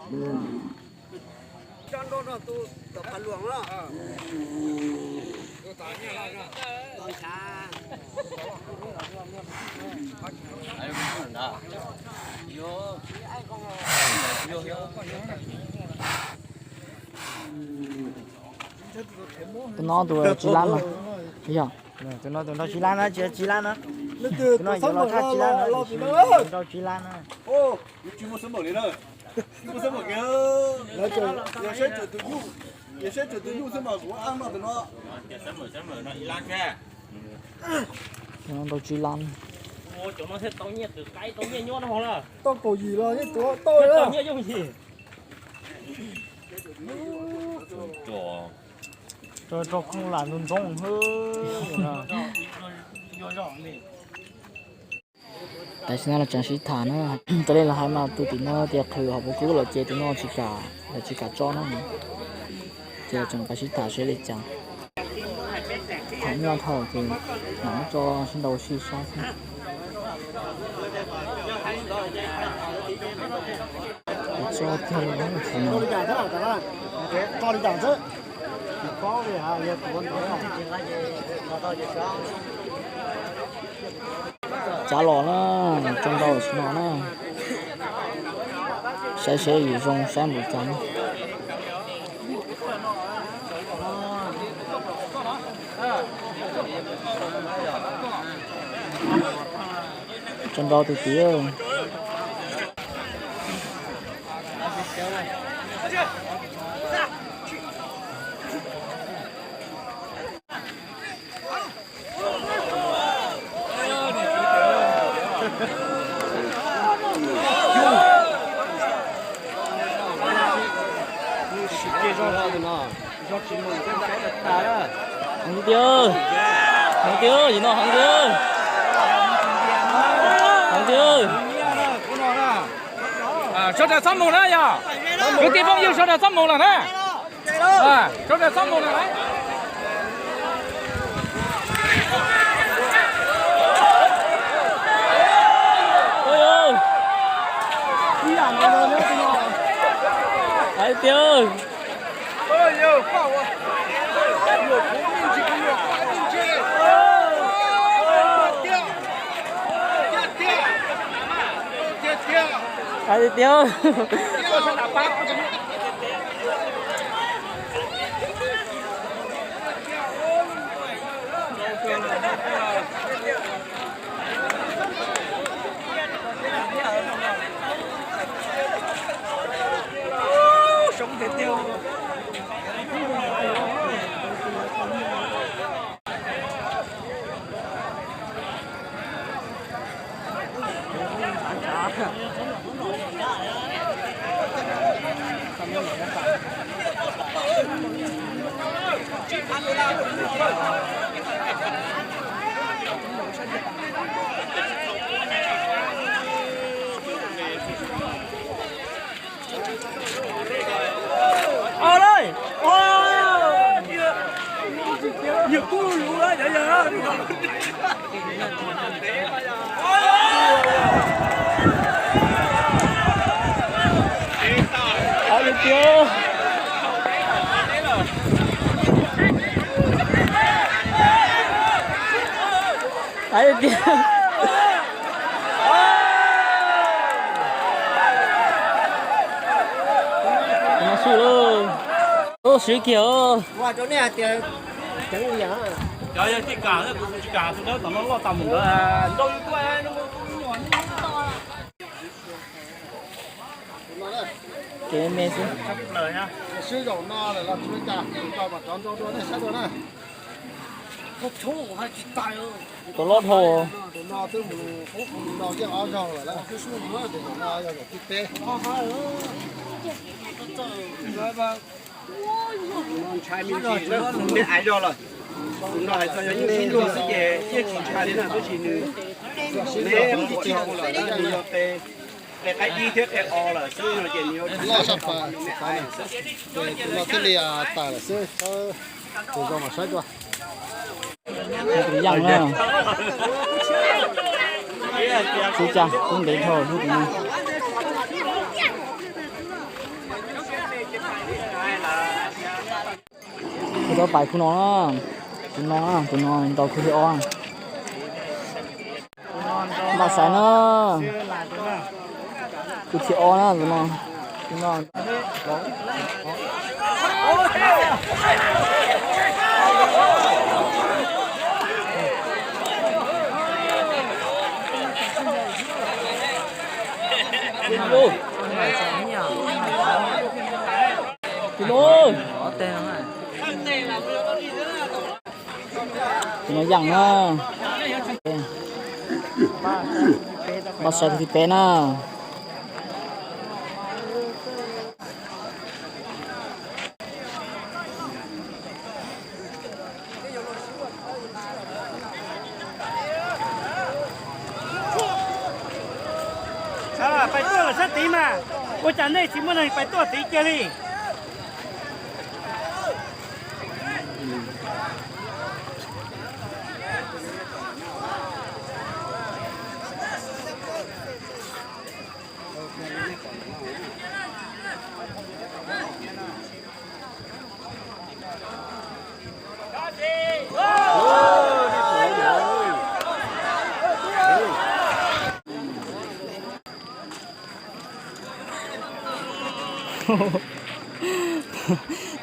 Tus no tus tsib lab no. Yog, tus no tus nrau tsib lab na, tsis tsib lab na. Tus no yuav los thaj tsib lab na, nrau tsib lab na. Tsis muaj xab maum li na. Tsis muaj xab maum kiag. Yog saib tsuas tus nyuj, yog saib tsuas tus nyuj xwb mas kuv ab noj tus no. Tus no nrau tsib lab. Cov no thiaj tau nyiaj, tau nyiaj nyob no na. Tau kaum yim los yeej tuav tau, tau nyiaj yooj yim. Rau rau kooj lam ntxoov ntxoo hwb. Tam sim no los tseem sib tham na, raws li lawv hais mas tus tim no tias qhwv hauv paus kub lawm ces tus no tsis kam, lawv tsis kam tso na. Ces tseem pab sib tham seb li cas. Tham nyuaj dhau ces mam muab tso sib nrau sib sab xwb. Tso kiag li no. Cav los na, tso ntau tam sim no na. Saib seb yus zoo saib npaum cas na. Tso ntau tiag tiag. Heev tiag, heev tiag, yim no heev tiag. Heev tiag. Sawv daws txhob mus na yog. Kwv tij phooj ywg sawv daws txhob mus lawm na. Sawv daws txhob mus lawm na. Hais tiag. Hais tiag. Hais tiag. Ub, swb kiag. Cov yog tij kam, kuv tsis kam tus dawb tom no loj tas mus ntawd. Kev me xwb. Sib zaum no lawm los tsis ua cas, tus tau mas rov nrau dua nej saib dua na. Tus loj dhau. Tus no twb mus qub no yeej ob zaug lawm na. Tes zaum no yog zaum thib peb. Ntshai me ntsis na, me ais zog lawm. Tus no hais txog yog yeej sib luag xwb ces yeej tsis ntshai li na, tab sis nws me ua ua lawm na, nws yog qe, qe qaib ib thiab qe o lawm xwb no ces nws yuav loj tshaj plaws. Tus no thiaj li tawm lawm xwb, tus zoo mas saib dua. Tus yaj na, xub cag kub ntev dhau xwb tus no. Cov pais khub no na, tus no, tus no nrau khub thib ob. Npaj xaiv na, khub thib ob na, tus no, tus no. Tus no yeej na. Npaj xaiv khub thib peb na. Pais tuaj sab tid mas, ua cas nej tsis muaj neeg pais tuaj tid kiag li?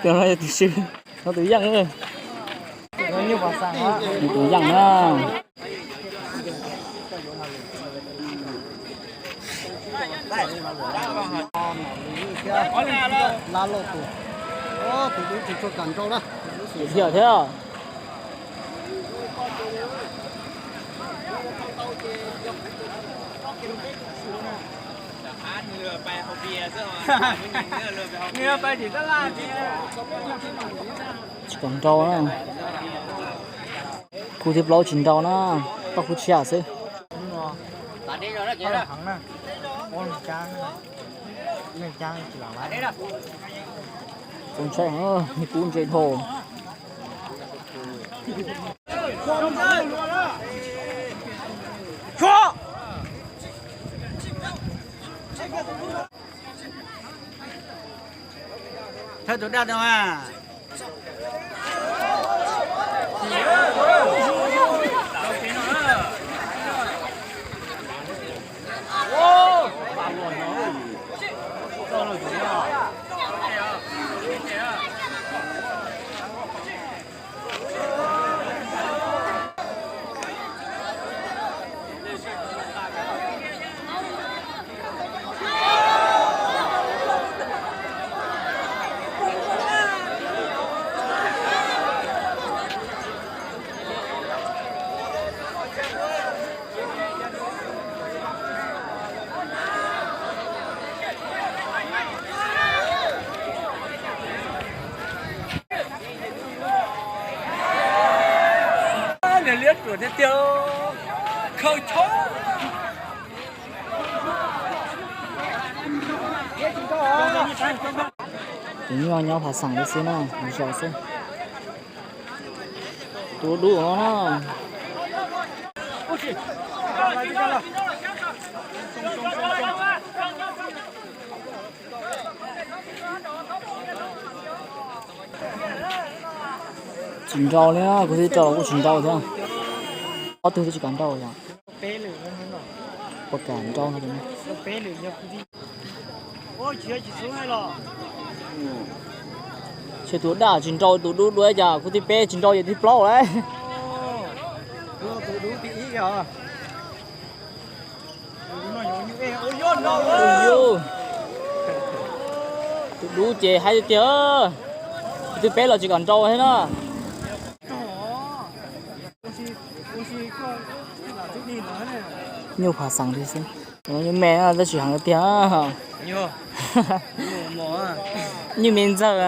Cov no yog tus swb, no tus yeej, tus yeej na. Thiab thiab. Tsis pom nrau na. Khub thib plaub tsis nrau na, tau khub tshiab xwb. Txaus ntshai heev, kub ntse dhau. Thawb tus daj no a. Niag liab ruam tiag tiag, khaws chob. Tus nyuaj nyob phav xeem li xwb na, mus zos xwb. Tus dub no na. Tsis nrau li, kuv twb rau los kuj tsis nrau thiab. Ob tug twb tsis kam nrau yom. Puas kam nrau no. Ces tus daj tsis nrau tus dub dua cas khub thib peb tsis nrau ces thib plaub lawm. Tus dub ces haib tiag tiag, khub thib peb los tsis kam nrau thiab na. Nyuj phav xeem li xwb. Nyuj me tab sis heev tiag. Nyuj me ntxawg.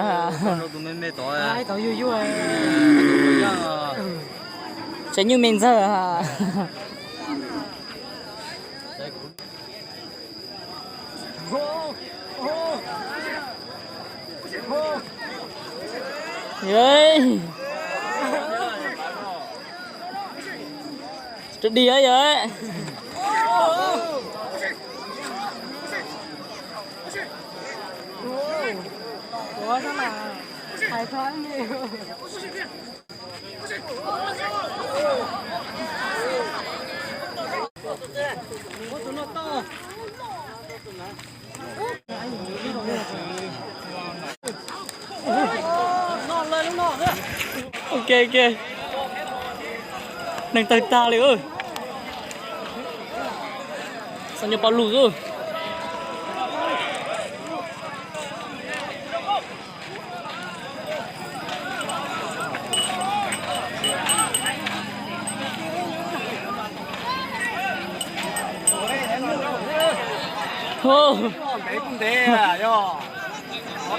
Tseem nyuj me ntxawg. Rau dig yog. Ok, ok. Neeg tawg tag li. Xav nyob pab lug xwb.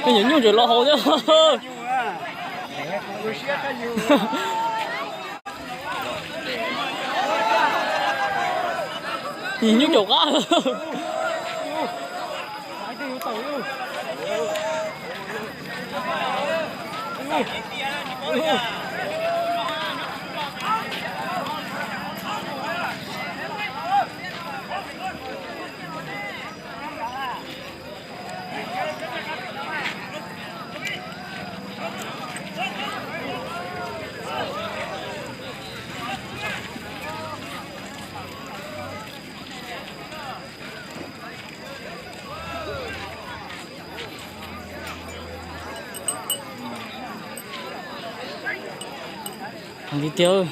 Nyuam nyuj ntsaum los hauv thiab. Nyuam nyuj caum qab. Heev tiag tiag.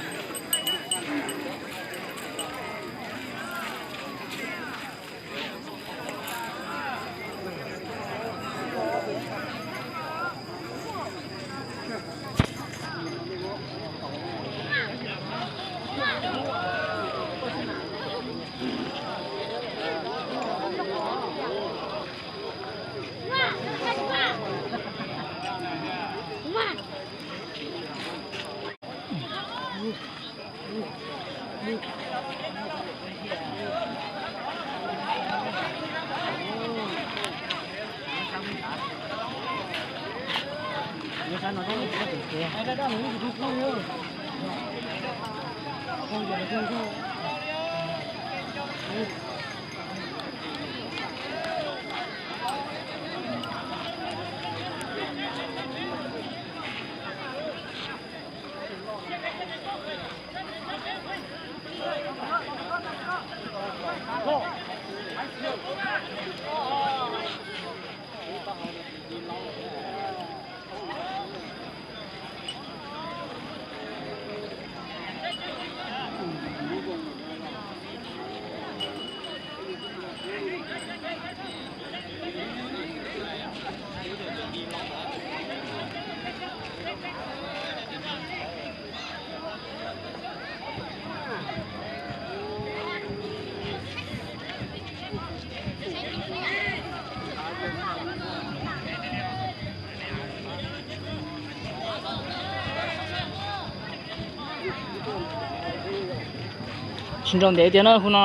Tsis nrau ntev tiag na, khub no,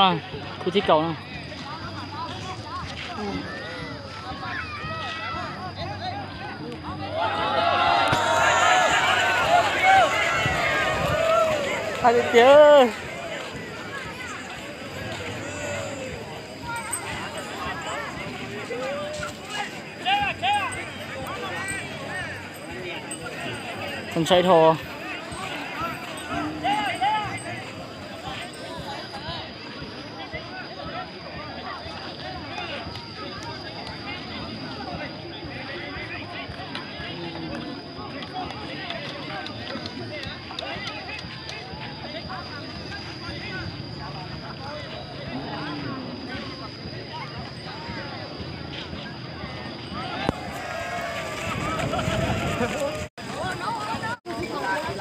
khub thib kaum no. Hais tiag tiag. Ntshai dhau.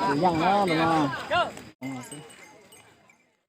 Tus yaj na, tus no.